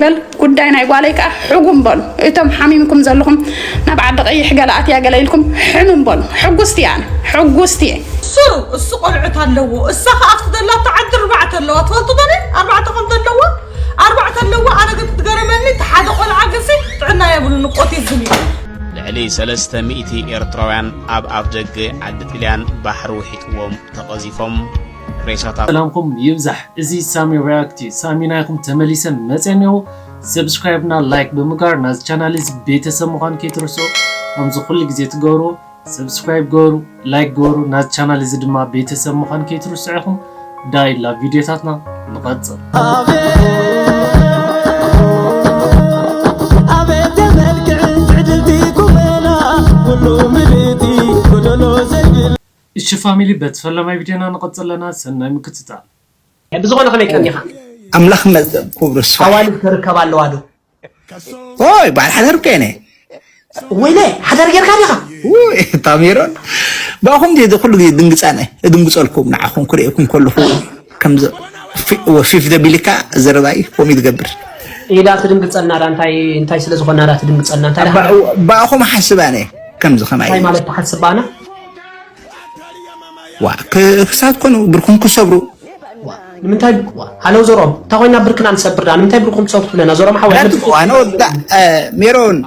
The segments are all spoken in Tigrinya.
በል ጉዳይ ናይ ጓለይ ከኣ ሕጉም በሉ። እቶም ሓሚምኩም ዘለኹም ናብ ዓዲ ቀይሕ ገለ ኣትያ ገለ ኢልኩም ሕምም በሉ። ሕጉስቲ እየ ኣነ፣ ሕጉስቲ እየ። ስሩ እሱ ቆልዑት ኣለዎ። እሳ ከኣ ኣብቲ ዘላቶ ዓዲ ኣርባዕተ ኣለዋ። ትፈልጡ ዶ? ኣርባዕተ ከም ዘለዋ ኣርባዕተ ኣለዋ። ኣነ ግን ትገረመኒ፣ እቲ ሓደ ቆልዓ ግንሲ ጥዕና የብሉን፣ ቆት ዝም እዩ። ልዕሊ ሰለስተ ሚእቲ ኤርትራውያን ኣብ ኣፍደገ ዓዲ ጥልያን ባሕሪ ውሒጥዎም ተቐዚፎም። ሬሳታት ሰላምኩም ይብዛሕ። እዚ ሳሚ ሪያክት እዩ። ሳሚ ናይኩም ተመሊሰ መጸ እኒኦ። ሰብስክራይብ እና ላይክ ብምግባር ናዚ ቻናል እዚ ቤተሰብ ምዃን ከይትርስዑ። ከምዚ ኩሉ ግዜ ትገብሩ ሰብስክራይብ ገበሩ፣ ላይክ ገበሩ፣ ናዚ ቻናል እዚ ድማ ቤተሰብ ምዃን ከይትርስዑ ኢኹም። ዳይ ላብ ቪድዮታትና ንቐጽል። ኣቤት ተመልክዕን ትዕድልቲ ቁመና ኩሉ ምልእቲ ጎደሎ ዘይብል እሺ ፋሚሊ በቲ ፈለማይ ቪድዮና ንቐጽል ኣለና። ሰናይ ምክትታል። ብዝኾነ ከመይ ቀኒኻ? ኣምላኽ መዝገብ ክብሩ ይስፋሕ። ኣዋልድ ክርከብ ኣለዋ ዶ? ኦይ በዓል ሓዳር እኮ እየ። ወይለ ሓዳር ጌርካ ዲኻ? ውይ እታ ሜሮን ብኣኹም ድየ ኩሉ ግዜ ድንግጻነ እድንግጸልኩም ንዓኹም ክርእየኩም ከለኹ ከምዚ ፊፍ ዘቢልካ ዘረባይ ከምኡ ትገብር። ኢዳ ትድንግጸልና ዳ እንታይ እንታይ ስለ ዝኾና ዳ ትድንግጸልና እንታይ ዳ ብኣኹም ሓስባነ ከምዚ ከማይ እንታይ ማለት ትሓስብ ኣና? ዋ ክሳት ኮኑ ብርኩም ክሰብሩ ንምንታይ ሃለው ዘሮም እንታይ ኮይና ብርክና ንሰብር ዳ ንምንታይ ብርኩም ትሰብሩ ትብለና ዘሮም ሓወይ ኣነ ወዳ ሜሮን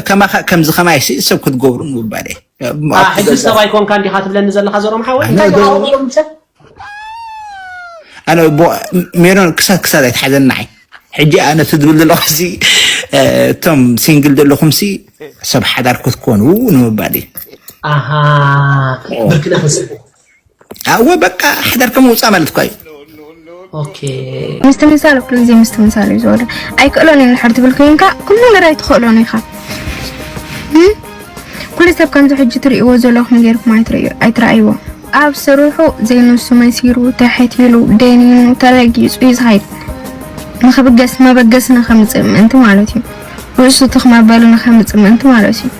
ከማኻ ከምዚ ከማይ ሲ ሰብ ክትገብሩ ምባለ ሕጂ ሰብ ኣይኮንካ እንዲኻ ትብለኒ ዘለኻ ዘሮም ሓወይ እንታይ ተሃወሎም ሰብ ኣነ ሜሮን ክሳት ክሳት ኣይትሓዘናይ ሕጂ ኣነ ትድብል ዘለኹ ሲ እቶም ሲንግል ዘለኹም ሲ ሰብ ሓዳር ክትኮኑ ንምባል እዩ ኣሃ ብርክና ክንሰብ ኣወ በቃ ሓዳር ከም ውፃእ ማለት እኳ እዩ ኦኬ ምስትምሳል ኩሉ ግዜ ምስትምሳል እዩ ዝወደ ኣይክእሎን እዩ ንድሕር ትብል ኮይንካ ኩሉ ነገር ኣይትኽእሎን ኢኻ እም? ኩሉ ሰብ ከምዚ ሕጂ ትርእይዎ ዘለኹም ገይርኩም ኣይትርእዩ ኣይትረኣይዎ ኣብ ስርሑ ዘይንሱ መሲሩ ተሐት ኢሉ ደኒኑ ተረጊጹ እዩ ዝኸይድ ንኽብገስ መበገሲ ንኸምፅእ ምእንቲ ማለት እዩ ርእሱ ትኽ መበሊ ንኸምፅእ ምእንቲ ማለት እዩ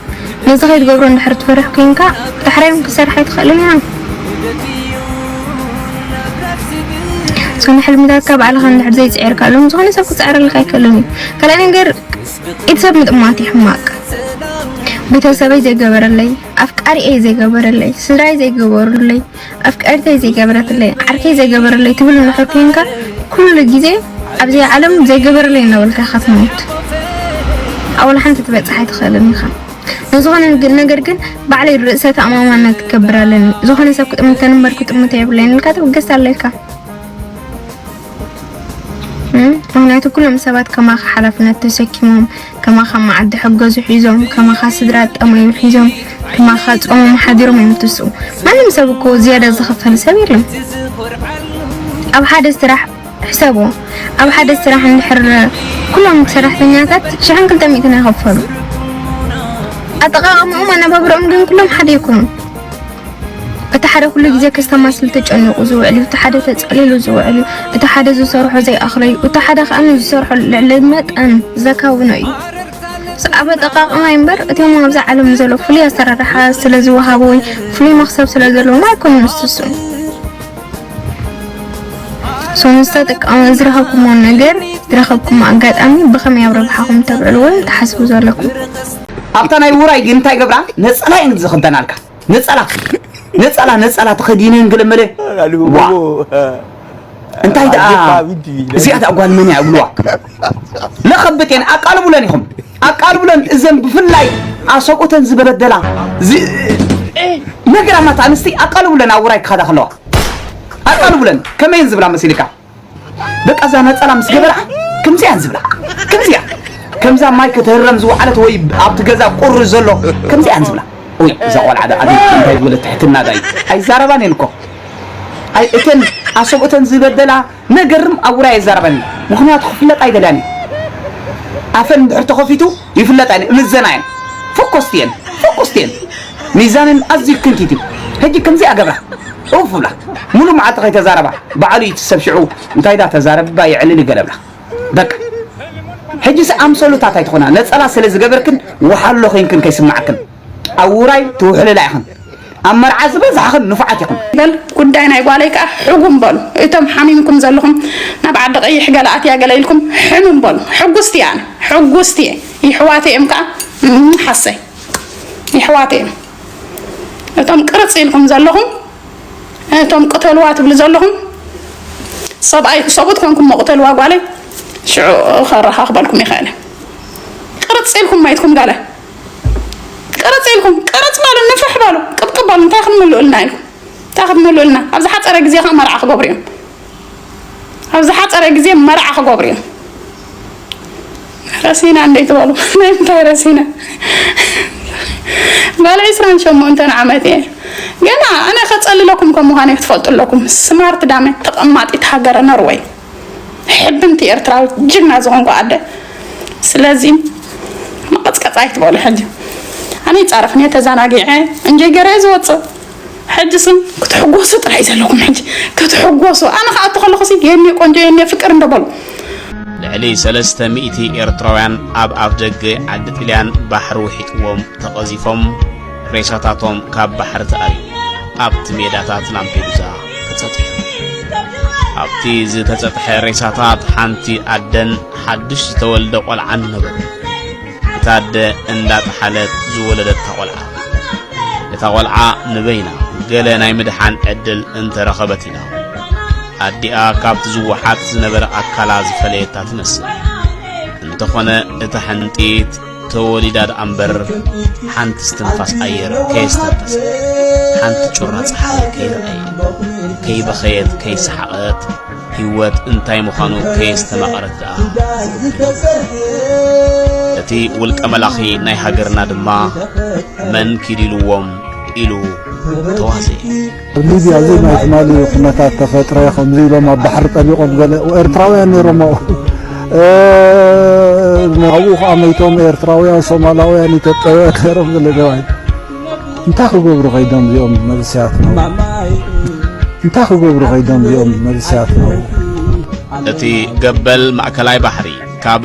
ነዚ ከይትገብሮ እንድሕር ትፈርሕ ኮይንካ ዳሕራዮም ክሰርሕ ኣይትኽእልን ኢና ዝኾነ ሕልምታትካ ባዕልኻ እንድሕር ዘይፅዒርካሎም ዝኾነ ሰብ ክፅዕረልካ ኣይክእልን እዩ ካልኣይ ነገር ኢድ ሰብ ምጥማት እዩ ሕማቅ ቤተሰበይ ዘይገበረለይ ኣፍቃሪኤይ ዘይገበረለይ ስድራይ ዘይገበሩለይ ኣፍቃሪተይ ዘይገበረትለይ ዓርከይ ዘይገበረለይ ትብል እንድሕር ኮይንካ ኩሉ ግዜ ኣብዚ ዓለም ዘይገበረለይ እናበልካ ኢኻ ትመውት ኣብ ወላ ሓንቲ ትበፅሕ ኣይትኽእልን ኢኻ ንዝኾነ ነገር ግን ባዕለይ ርእሰ ተኣማማነት ክገብር ኣለኒ ዝኾነ ሰብ ክጥምተኒ እምበር ክጥምቶ የብለይን ኢልካ ትብገስ ኣለካ ምኽንያቱ ኩሎም ሰባት ከማኻ ሓላፍነት ተሰኪሞም ከማኻ መዓዲ ሕገዙ ሒዞም ከማኻ ስድራ ጠመዩ ሒዞም ከማኻ ጾሞም ሓዲሮም እዮም ትስኡ ማንም ሰብ እኮ ዝያዳ ዝኽፈል ሰብ የለን ኣብ ሓደ ስራሕ ሕሰቦ ኣብ ሓደ ስራሕ እንድሕር ኩሎም ሰራሕተኛታት ሽሕን ክልተ ሚእትን ይኸፈሉ ኣጠቃቅምኦም ኣነባብርኦም ግን ኩሎም ሓደ ይኮኑ እቲ ሓደ ኩሉ ግዜ ከስተማስል ተጨኒቑ ዝውዕል እዩ፣ እቲ ሓደ ተጸሊሉ ዝውዕል እዩ፣ እቲ ሓደ ዝሰርሖ ዘይኣኽሎ እዩ፣ እቲ ሓደ ከኣ ንዝሰርሖ ልዕሊ መጠን ዘካውኖ እዩ። ኣብ ኣጠቓቕማ እዩ እምበር፣ እቲኦም ኣብዚ ዓለም ዘሎ ፍሉይ ኣሰራርሓ ስለ ዝወሃቦ ወይ ፍሉይ መኽሰብ ስለ ዘለዎም ኣይኮኑን ዝትስኡ። So ንዝተጠቀሙ ዝረኸብኩሞ ነገር ዝረኸብኩሞ ኣጋጣሚ ብኸመይ ኣብ ረብሓኹም ተብዕልዎ ትሓስቡ ዘለኩም? ኣብታ ናይ ውራይ ግን እንታይ ገብራ ነፀላ እየን ዝኽደናልካ ነፀላ ነፀላ ነፀላ ተኸዲነን ገለመለ ዋ እንታይ ደኣ እዚኣ ደኣ ጓል መን እያ ይብልዋ ለኸብጥ እየን ኣቃልቡለን ኢኹም ኣቃልቡለን እዘን ብፍላይ ኣሰብኡተን ዝበደላ ነገራማት ኣንስቲ ኣቃልቡለን ኣብ ውራይ ክኸዳ ከለዋ ኣቃልቡለን ከመይን ዝብላ መሲልካ በቃ እዛ ነፀላ ምስ ገበርኣ ከምዚኣን ዝብላ ከምዚኣ ከምዛ ማይ ክትህረም ዝወዓለት ወይ ኣብቲ ገዛ ቁሪ ዘሎ ከምዚኣን ዝብላ ወይ እዛ ቆልዓ ደኣ እንታይ ዝበለ ትሕትና ዳይ ኣይዛረባን እየን እኮ ኣይ እተን ኣሰብኡተን ዝበደላ ነገርም ኣብ ውራይ ኣይዛረባን እየን ምኽንያቱ ክፍለጣ ኣይደልያን እየን ኣፈን እንድሕር ተኸፊቱ ይፍለጣ እየን እምዘና እየን ፈኮስቲ እየን ፈኮስቲ እየን ሚዛነን ኣዝዩ ክንኪት እዩ ሕጂ ከምዚኣ ገብራ ኡፍ ብላ ሙሉእ መዓልቲ ከይተዛረባ ባዕሉ እዩ እቲ ሰብ ሽዑ እንታይ ዳ ተዛረባ የዕልል ይገለብላ በቃ ሕጂስ ኣምሰሉታት ኣይትኾና ነፀላ ስለ ዝገበርክን ወሓሎ ኮይንክን ከይስማዓክን ኣብ ውራይ ትውሕልላ ኢኽን ኣብ መርዓ ዝበዛሕኽን ንፉዓት ኢኹም። በል ጉዳይ ናይ ጓለይ ከኣ ሕጉም በሉ። እቶም ሓሚምኩም ዘለኹም ናብ ዓዲ ቀይሕ ገለ ኣትያ ገለ ኢልኩም ሕምም በሉ። ሕጉስቲ እየ ኣነ፣ ሕጉስቲ እየ። ይሕዋተይ እዮም ከኣ፣ እም፣ ሓሰይ። ይሕዋተይ እዮም። እቶም ቅርጽ ኢልኩም ዘለኹም፣ እቶም ቅተልዋ ትብሉ ዘለኹም፣ ሰብኣይ፣ ሰብኡት ኮንኩም መቕተልዋ ጓለይ፣ ሽዑ ከረኻኽበልኩም ይኽእል። ቅርጽ ኢልኩም ማይትኩም ጋለ። ቅርጽ ኢልኩም፣ ቅርጽ በሉ፣ ንፍሕ በሉ፣ ቅብቅብ በሉ፣ እንታይ ክትምልኡልና ኢልኩም? እንታይ ክትምልኡልና? ኣብ ዝሓጸረ ግዜ ከኣ መርዓ ክገብሩ እዮም። ኣብ ዝሓጸረ ግዜ መርዓ ክገብሩ እዮም። ረሲና እንዴት በሉ? ናይ ምንታይ ረሲና? ጓል ዒስራን ሸሞንተን ዓመት እየ። ገና ኣነ ከጸልለኩም ከም ምዃነይ ክትፈልጡ ኣለኩም። ስማርት ዳመ ተቐማጢት ሃገረ ኖርወይ። ሕብንቲ ኤርትራዊት ጅግና ዝኾንኩ ኣደ። ስለዚ መቐጽቀጽ ኣይትበሉ ሕጂ። ኣነ ይጻረፍን እየ ተዘናጊዐ እንጀይ ገይረ እየ ዝወጽእ። ሕጂ ስም ክትሕጎሱ ጥራይ ዘለኩም ሕጂ ክትሕጎሱ። ኣነ ክኣቱ ከለኹ ሲ የኔ ቆንጆ የኔ ፍቅር እንዶ በሉ። ልዕሊ ሰለስተ ሚእቲ ኤርትራውያን ኣብ ኣፍደገ ዓዲ ጥልያን ባሕሪ ውሒጥዎም ተቐዚፎም፣ ሬሳታቶም ካብ ባሕሪ ተኣልዩ ኣብቲ ሜዳታት ላምፔዱዛ ተጸጢሑ። ኣብቲ ዝተጸጥሐ ሬሳታት ሓንቲ ኣደን ሓድሽ ዝተወልደ ቆልዓን ነበሩ። እታ ኣደ እንዳጠሓለት ዝወለደታ ቆልዓ። እታ ቆልዓ ንበይና ገለ ናይ ምድሓን ዕድል እንተረኸበት ኢላ፣ ኣዲኣ ካብቲ ዝወሓጥ ዝነበረ ኣካላ ዝፈለየታ ትመስል። እንተኾነ እታ ሕንጢት ተወሊዳ ደኣ እምበር፣ ሓንቲ እስትንፋስ ኣየር ከየስተንፈሰት፣ ሓንቲ ጩራ ጸሓይ ከይረኣየት፣ ከይበኸየት፣ ከይሰሓቐት፣ ህይወት እንታይ ምዃኑ ከየስተማቐረት ደኣ። እቲ ውልቀ መላኺ ናይ ሃገርና ድማ፣ "መን ኪድ ኢልዎም?" ኢሉ ተዋዘየ። ኣብ ሊብያ እዚ ናይ ትማሊ ኩነታት ተፈጥረ፣ ከምዚ ኢሎም ኣብ ባሕሪ ጠሊቖም ገለ ኤርትራውያን ነይሮም ኣብኡ። እ፣ ኣብኡ ከኣ መይቶም ኤርትራውያን፣ ሶማላውያን፣ ኢትዮጵያውያን ነይሮም ገለ ነዋይ። እንታይ ክገብሩ ከይዶም እዚኦም መንእሰያት ነው? እንታይ ክገብሩ ከይዶም እዚኦም መንእሰያት ነው? እቲ ገበል ማእከላይ ባሕሪ ካብ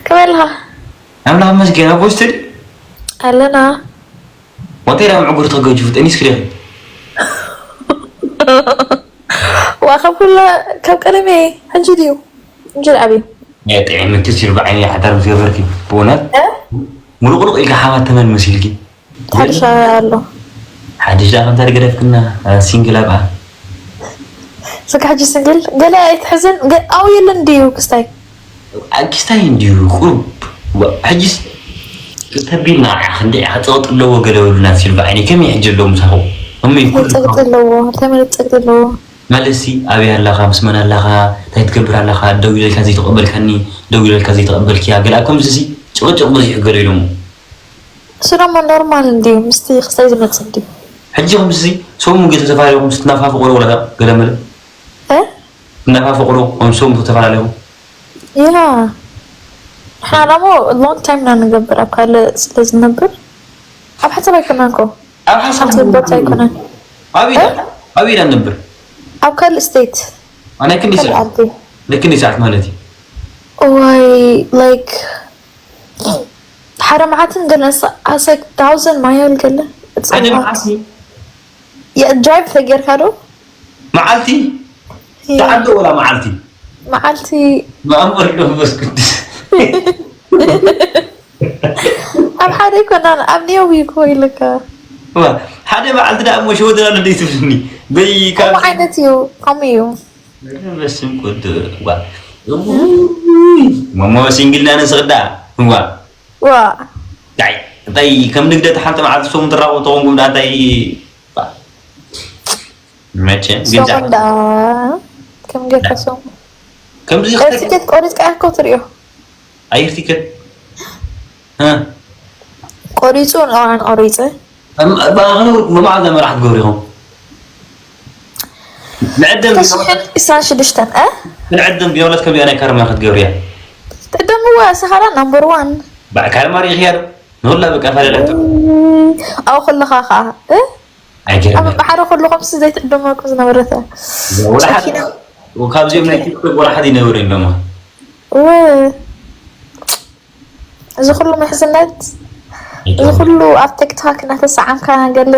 ከመይ ኣለኻ? ኣምላኽ ይመስገን። ኣብ ሆስቴል ኣለና። ሆቴል ኣብ ምዕጉርቲ ተገጅፉ ጠኒስኪ ዲኺ? ዋ ካብ ኩላ ካብ ቀደመ ሕጂ ድዩ? ሕጂ ደኣ ኣብዩ? ጥዒምኪ ሲልቫ ዓይኒ ሓዳር ምስ ገበርኪ ብእውነት እ? ሙሉቅሉቅ ኢልካ ሓማት ተመን መሲልኪ። ሓድሽ ኣሎ። ሓድሽ ደኣ ከምታ ገደፍክና ሲንግል ኣብኣ። ስጋ ሕጂ ስንግል ገለ ኣይትሕዝን ገ- ኣው የለን ድዩ ክስታይ? ኣኪስታይ እንድዩ ቁሩብ ዋ- ሕጂስ ተቢልና ክንደይ ሓፀቕጥ ኣለዎ ገለ በሉና ሲልቫ ዓይኒ ከመይ ሕጂ ኣለዎ ምሳኹ ከመይ ኩሉ ጸቅጥ ኣለዎ እንታይ ማለት ጸቅጥ ኣለዎ? ማለትሲ ኣበይ ኣለኻ ምስ መን ኣለኻ እንታይ ትገብር ኣለኻ ደው ኢለልካ ዘይተቐበልካኒ ደው ኢለልካ ዘይተቐበልክያ ገለ ከምዚ ሲ ጭቕጭቕ በዚሑ ገለ ኢሎሞ። እሱ ደሞ ኖርማል እንድዩ ምስቲ ክስታይ ዝመጽእ እንድዩ። ሕጂ ከምዚ ሲ ሰሙ ገ ተተፈላለኹም ስትናፋፍቑ ዶ ወላ ገለ መለ? እ? ትናፋፍቑ ዶ ከም ሰሙ ተተፈላለኹም? ያ ንሕና ደሞ ሎንግ ታይም ኢና ንገብር ኣብ ካልእ ስለ ዝነብር ኣብ ሓሳብ ኣይኮናን ኮ ኣብ ሓሳብ ሓንቲ ቦታ ኣይኮነን። ኣበይ እ? ኢዳ ኣበይ ኢዳ ንነብር? ኣብ ካልእ ስቴት ናይ ክንደይ ካልእ ሰዓት ዓዲ ናይ ክንደይ ሰዓት ማለት እዩ? እዋይ ላይክ ሓደ መዓልትን ገለን ኣሰክ ታውዘንድ ማይል ገለ ሓደ መዓልቲ ድራይቭ ተጌርካ ዶ መዓልቲ ተዓዶ ወላ መዓልቲ መዓልቲ መኣምር መንፈስ ቅዱስ ኣብ ሓደ ኣይኮናን ኣብ ኔው ይኮ ኢልካ ሓደ መዓልቲ ደኣ እሞ ሸወደና ንደይ ትብልኒ በይ ካብ ዓይነት እዩ ከምኡ እዩ በስም ቅዱስ ዋ እሞ ሲንግልና ነስቕዳ ዋ ዋ እንታይ እንታይ ከም ንግደት ሓንቲ መዓልቲ ሶም ትራኸቡ ተኾንኩም ደኣ እንታይ መቸም ግን ሶም ደኣ ከም ጌርካ ሶም ከምዚ ኤር ትኬት ቆሪጽካ እኮ ትሪኦ ኣየር ትኬት ቆሪጹ ንኣዋን ቆሪጸ ብኣኽሊ መማዕዛ መራሕ ትገብሩ ኢኹም ንዕደም ተሽሕን ዕስራን ሽዱሽተን እ ንዕደም ቢኖለት ከምዚኣ ናይ ካርማ ክትገብርያ ትዕደምዋ ስኻላ ናምበር ዋን ባዕ ካርማ ርኢኽያ ዶ ንኹላ በቃ ፋለላ ኣብ ኩልኻ ኸዓ እ ኣብ ባሕሪ ኩሉ ከምሲ ዘይትዕደመኩም ዝነበረተ ወላ ሓደ ካብዚኦም ናይ ቲክቶክ ወላ ሓደ ይነብር የለማ እወ፣ እዚ ኩሉ ምሕዝነት፣ እዚ ኩሉ ኣብ ቲክቶክ እናተሰዓምካ፣ ገለ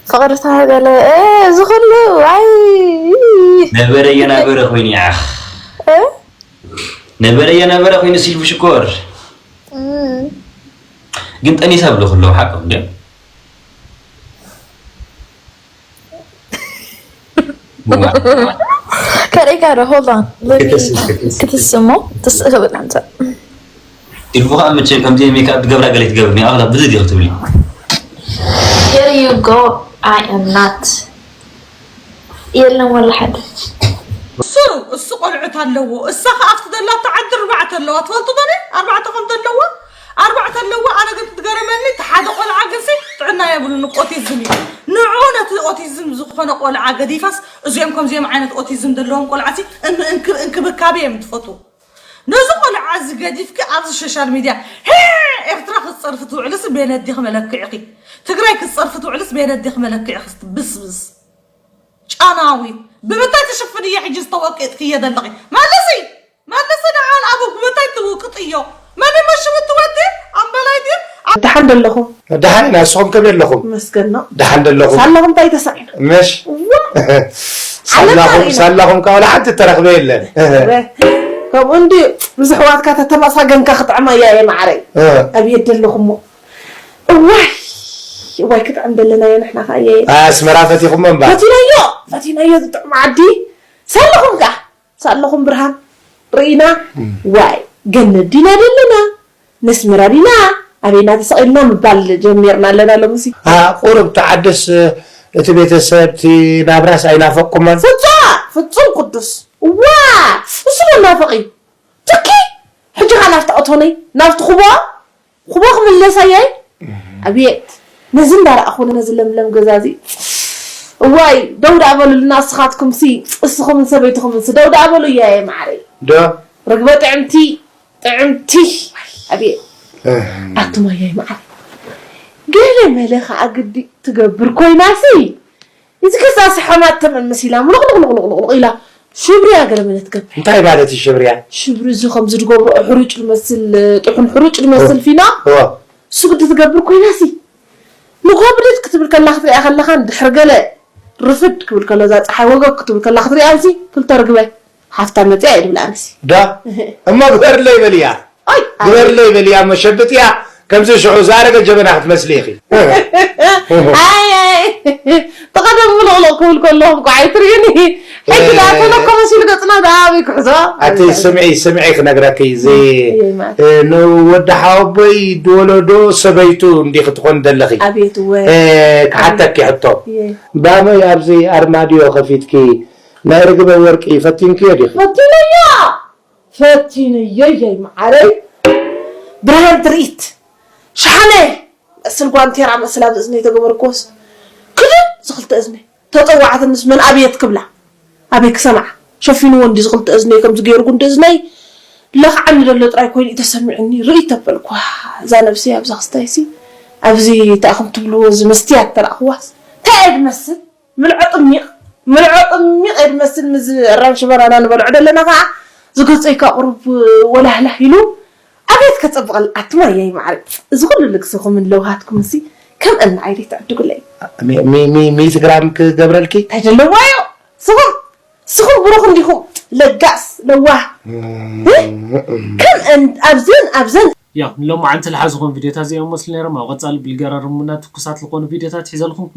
ፍቕርታ፣ ገለ፣ እ፣ እዚ ኩሉ፣ ኣይ። ነበረ እየናበረ ኮይኑ፣ ያኽ። እ? ነበረ እየናበረ ኮይኑ፣ ሲልፉ ሽኮር። እም። ግን ጠኒሳ ብሎ ኩሎ ሓቆም፣ ግን። ከርእይካ ዶ? Hold on. Let me ክትስሞ፣ ትስእ ክብል ኣንተ። ኢልፉ ከዓ መቸም ከምዚ ሜክኣፕ ትገብራ ገለ ትገብር፣ ኒ ኣኽላ ብዙ ዲኹ ትብሊ። Here you go. I am not. የለን ወላ ሓደ። እሱ እሱ ቆልዑት ኣለዎ። እሳ ከ ኣብቲ ዘላቶ ዓዲ ኣርባዕተ ኣለዋ። ትፈልጡ ዶ? ኣርባዕተ ከም ዘለዋ ኣርባዕተ ኣለዋ። ኣነ ግን ትገረመኒ፣ እቲ ሓደ ቆልዓ ግን ሲ ጥዕና የብሉን፣ ኦቲዝም እዩ። ንዑ ነቲ ኦቲዝም ዝኾነ ቆልዓ ገዲፋስ፣ እዚኦም ከምዚኦም ዓይነት ኦቲዝም ዘለዎም ቆልዓ ሲ እን- እንክ- እንክብካቤ እዮም ትፈትዉ። ነዚ ቆልዓ እዚ ገዲፍኪ ኣብዚ ሶሻል ሚድያ ሄ ኤርትራ ክትፀርፊ ትውዕልስ ቤነዲኽ መለክዕኺ፣ ትግራይ ክትፀርፊ ትውዕልስ ቤነዲኽ መለክዕኺ ብስብስ ጫናዊት። ብምንታይ ትሽፍንዮ ሕጂ ዝተወቂጥክዮ ዘለኺ? መልሲ! መልሲ ንዓል ኣቡ ብምንታይ ትውቅጥዮ? መን ይመሽቡ ትወዲ? ኣምበላይ ድዩ? ደሓን ደለኹም? ደሓን ኢና፣ ንስኹም ከመይ ኣለኹም? መስገን ነው። ደሓን ደለኹም? ሳለኹም እንታይ ተሳኢና? ምሽ ዋ! ዓለም ሳላኹም ታሪና። ሳላኹም ካብ ወላ ሓንቲ ተረኽበ የለን። ከምኡ እንዲ ምስ ኣሕዋትካ ተተመሳገንካ ክጥዕማ እያ እየ ማዕረይ። ኣቤት ደለኹሞ። እዋይ እዋይ ክጥዕም ደለናዮ ንሕና ከኣ እየ። ኣስመራ ፈቲኹሞ እምበር። ፈቲናዮ ፈቲናዮ ዝጥዕም ዓዲ። ሳለኹም ከኣ ሳለኹም ብርሃን ርኢና። ዋይ ገነት ዲና ደለና ነስመራ ዲና ኣበይና ተሰቒልና ምባል ጀሚርና ኣለና ሎምሲ። ቁሩብ ተዓደስ እቲ ቤተሰብ እቲ ናብራስ ኣይናፈቅኩሞን። ፍጹም ፍጹም ቅዱስ እዋ እሱ መናፍቕ እዩ። ትኪ ሕጂ ኸ ናብቲ ኣቶነይ ናብቲ ኩቦ ኩቦ ክምለስ ኣየይ ኣቤት ነዚ እንዳረኣኹ ነዚ ለምለም ገዛ እዚ እዋይ ደው ደኣ በሉልና እስኻትኩምሲ እስኹምን ሰበይትኹምንሲ ደው ደኣ በሉ እያየ ማዓረይ ዶ ርግበ ጥዕምቲ ጥዕምቲ ኣቤት ኣቱም ኣያይ ማዓረይ ገለ መለ ከዓ ግዲ ትገብር ኮይናሲ እዚ ከሳሲ ሓማት ተመምስ ኢላ ምሉቕሉቕሉቕሉቕ ኢላ ሽብርያ ገለ መለ ትገብር እንታይ ማለት እዩ ሽብርያ ሽብሪ እዚ ከምዚ ዝገብርኦ ሕሩጭ ዝመስል ጥሑን ሕሩጭ ዝመስል ፊኖ እዋ እሱ ግዲ ትገብር ኮይናሲ ንጎብድድ ክትብል ከላ ክትሪኣ ከለኻን ድሕሪ ገለ ርፍድ ክብል ከሎ እዛ ፀሓይ ወገግ ክትብል ከላ ክትሪኣንሲ ክልተ ርግበ ሓፍታ መፅያ እየ ድብላ ኣነሲ ዳ እሞ ግበርለይ በልያ ኣይ ግበርለይ በልያ እሞ ሸብጥያ ከምዚ ሽዑ ዝኣረገ ጀበና ክትመስሊ ኢኺ ኣይ ተቐደም ምልቕልቕ ክብል ከለኹም ኳ ኣይትርእዩኒ ሕጂ ዳ ተለኮ መሲሉ ገፅና ዳ ኣበይ ክሕዞ ኣቲ ስምዒ ስምዒ ክነግረኪ እዚ ንወዲ ሓወቦይ ድወለዶ ሰበይቱ እንዲ ክትኾን ዘለኺ ኣቤት ወ ክሓተኪ ሕቶ ባመይ ኣብዚ ኣርማድዮ ከፊትኪ ናይ ርግበ ወርቂ ፈቲንክዮ ዲኺ ፈቲነዮ ፈቲነዮ የይ መዓረይ ብርሃን ትርኢት ሸሓነ መስል ጓንቴራ መስል ኣብዚ እዝነይ ተገበርክዎስ ክድን ዝኽልተ እዝነይ ተፀዋዕትንስ መን ኣብየት ክብላ ኣበይ ክሰምዓ ሸፊንዎ እንዲ ዝኽልተ እዝነይ ከምዚ ገይሩ ጉንዲ እዝነይ ለኽዓኒ ዘሎ ጥራይ ኮይኑ እዩ ተሰሚዑኒ ርኢ ተበልኳ እዛ ነብሰይ ኣብዛ ክስታይሲ ኣብዚ ተኣኹም ትብልዎ እዚ መስትያት ተረእኽዋስ እንታይ እየ ድመስል ምልዖ ጥሚቕ ምልዖ ጥሚቕ እየ ድመስል ምዚ ራንሽ በናና ንበልዖ ደለና ከዓ ዝገፀይ ከዓ ቁሩብ ወላህላህ ኢሉ ኣቤት ከፀብቐል ኣትማ እያይ ማዕረ እዚ ኩሉ ልግስኹምን ለውሃትኩምሲ ከም እኒ ዓይነይ ትዕድጉለይ ሚእቲ ግራም ክገብረልኪ እንታይ ዘለዋዮ ስኹም ስኹም ብሩኽ እንዲኹም ለጋስ ለዋህ ከም ኣብዘን ኣብዘን ያው ንሎማዓንቲ ልሓዝኹም ቪድዮታት እዚኦም መስሉ ነይሮም ኣብ ቀፃሊ ብልገራርሙና ትኩሳት ዝኾኑ ቪድዮታት ሒዘልኩም